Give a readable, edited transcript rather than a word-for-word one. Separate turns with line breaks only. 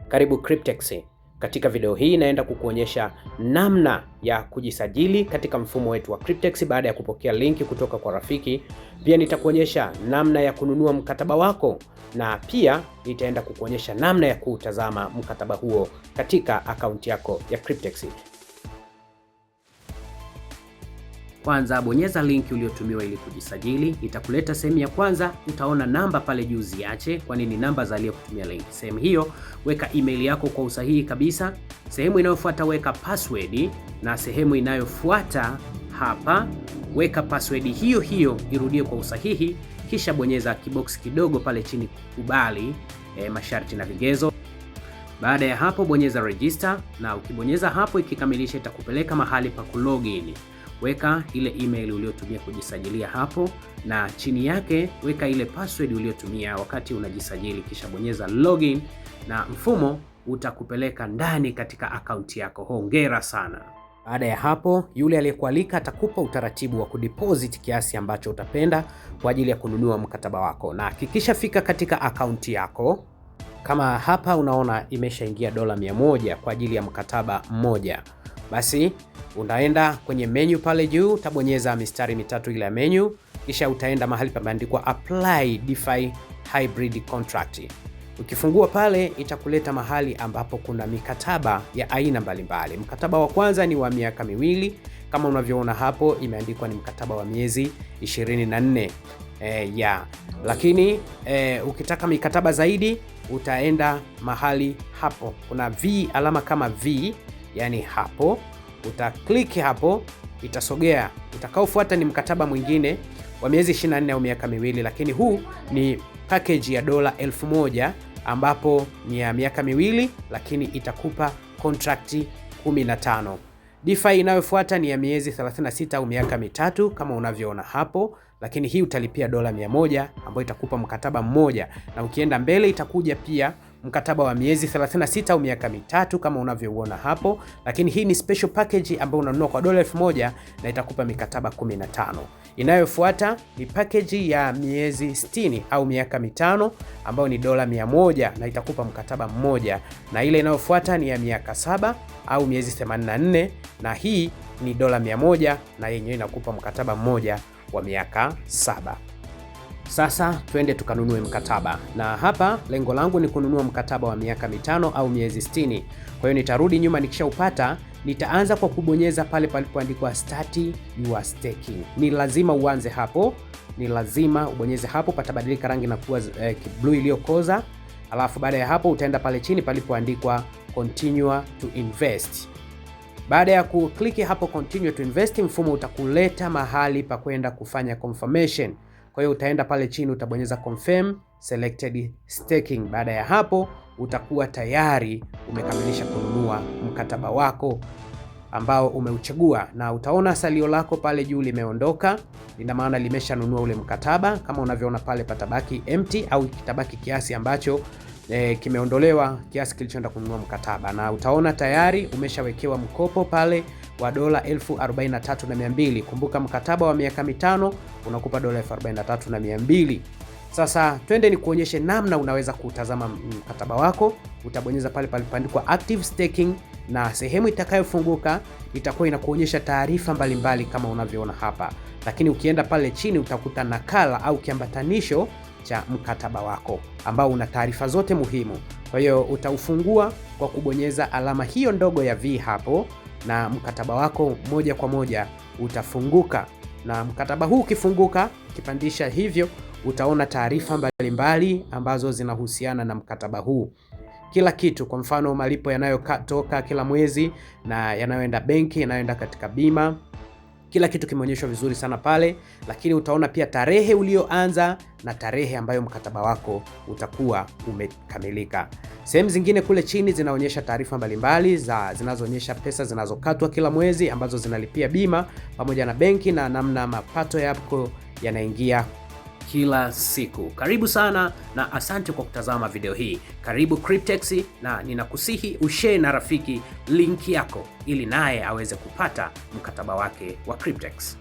Karibu Cryptex. Katika video hii naenda kukuonyesha namna ya kujisajili katika mfumo wetu wa Cryptex baada ya kupokea linki kutoka kwa rafiki. Pia nitakuonyesha namna ya kununua mkataba wako na pia nitaenda kukuonyesha namna ya kuutazama mkataba huo katika akaunti yako ya Cryptex. Kwanza bonyeza linki uliotumiwa ili kujisajili. Itakuleta sehemu ya kwanza, utaona namba pale juu, ziache, kwani ni namba za aliyekutumia link. Sehemu hiyo weka email yako kwa usahihi kabisa. Sehemu inayofuata weka password, na sehemu inayofuata hapa weka password hiyo hiyo, irudie kwa usahihi, kisha bonyeza kibox kidogo pale chini kukubali masharti na vigezo. Baada ya hapo bonyeza register, na ukibonyeza hapo ikikamilisha itakupeleka mahali pa kulogin. Weka ile email uliyotumia kujisajilia hapo, na chini yake weka ile password uliyotumia wakati unajisajili, kisha bonyeza login na mfumo utakupeleka ndani katika akaunti yako. Hongera sana. Baada ya hapo, yule aliyekualika atakupa utaratibu wa kudeposit kiasi ambacho utapenda kwa ajili ya kununua mkataba wako, na kikishafika katika akaunti yako, kama hapa unaona imeshaingia dola 100 kwa ajili ya mkataba mmoja, basi unaenda kwenye menu pale juu, utabonyeza mistari mitatu ile ya menu, kisha utaenda mahali pameandikwa apply DeFi hybrid contract. Ukifungua pale itakuleta mahali ambapo kuna mikataba ya aina mbalimbali. Mkataba wa kwanza ni wa miaka 2, kama unavyoona hapo imeandikwa ni mkataba wa miezi 24. Lakini ukitaka mikataba zaidi utaenda mahali hapo kuna V, alama kama V, yani hapo utakliki hapo, itasogea. Utakaofuata ni mkataba mwingine wa miezi 24 au miaka 2, lakini huu ni package ya dola 1000 ambapo ni ya miaka 2, lakini itakupa contract 15. DeFi inayofuata ni ya miezi 36 au miaka 3 kama unavyoona hapo, lakini hii utalipia dola 100 ambayo itakupa mkataba mmoja, na ukienda mbele itakuja pia mkataba wa miezi 36 au miaka 3 kama unavyoona hapo, lakini hii ni special package ambayo unanunua kwa dola 1000 na itakupa mikataba 15. Inayofuata ni package ya miezi 60 au miaka 5 ambayo ni dola 100 na itakupa mkataba mmoja, na ile inayofuata ni ya miaka 7 au miezi 84 na hii ni dola 100 na yenyewe inakupa mkataba mmoja wa miaka 7. Sasa twende tukanunue mkataba, na hapa lengo langu ni kununua mkataba wa miaka 5 au miezi 60. Kwa hiyo nitarudi nyuma, nikishaupata nitaanza kwa kubonyeza pale palipoandikwa start your staking. Ni lazima uanze hapo, ni lazima ubonyeze hapo, patabadilika rangi na kuwa blue iliyokoza. Alafu baada ya hapo utaenda pale chini palipoandikwa continue to invest. Baada ya kukliki hapo continue to invest, mfumo utakuleta mahali pa kwenda kufanya confirmation. Kwa hiyo utaenda pale chini utabonyeza confirm selected staking. Baada ya hapo utakuwa tayari umekamilisha kununua mkataba wako ambao umeuchagua, na utaona salio lako pale juu limeondoka. Ina maana limeshanunua ule mkataba. Kama unavyoona pale patabaki empty au kitabaki kiasi ambacho kimeondolewa kiasi kilichoenda kununua mkataba, na utaona tayari umeshawekewa mkopo pale wa dola 43,200. Kumbuka mkataba wa miaka 5 unakupa dola 43,200. Sasa twende ni kuonyeshe namna unaweza kutazama mkataba wako. Utabonyeza pale palipoandikwa active staking, na sehemu itakayofunguka itakuwa inakuonyesha taarifa mbalimbali kama unavyoona hapa, lakini ukienda pale chini utakuta nakala au kiambatanisho cha mkataba wako ambao una taarifa zote muhimu. Kwa hiyo utaufungua kwa kubonyeza alama hiyo ndogo ya V hapo, na mkataba wako moja kwa moja utafunguka. Na mkataba huu ukifunguka, ukipandisha hivyo, utaona taarifa mbalimbali ambazo zinahusiana na mkataba huu, kila kitu. Kwa mfano malipo yanayotoka kila mwezi na yanayoenda benki, yanayoenda katika bima, kila kitu kimeonyeshwa vizuri sana pale, lakini utaona pia tarehe ulioanza na tarehe ambayo mkataba wako utakuwa umekamilika. Sehemu zingine kule chini zinaonyesha taarifa mbalimbali za zinazoonyesha pesa zinazokatwa kila mwezi ambazo zinalipia bima pamoja na benki na namna mapato yako yanaingia kila siku. Karibu sana na asante kwa kutazama video hii. Karibu Cryptex, na ninakusihi ushare na rafiki link yako ili naye aweze kupata mkataba wake wa Cryptex.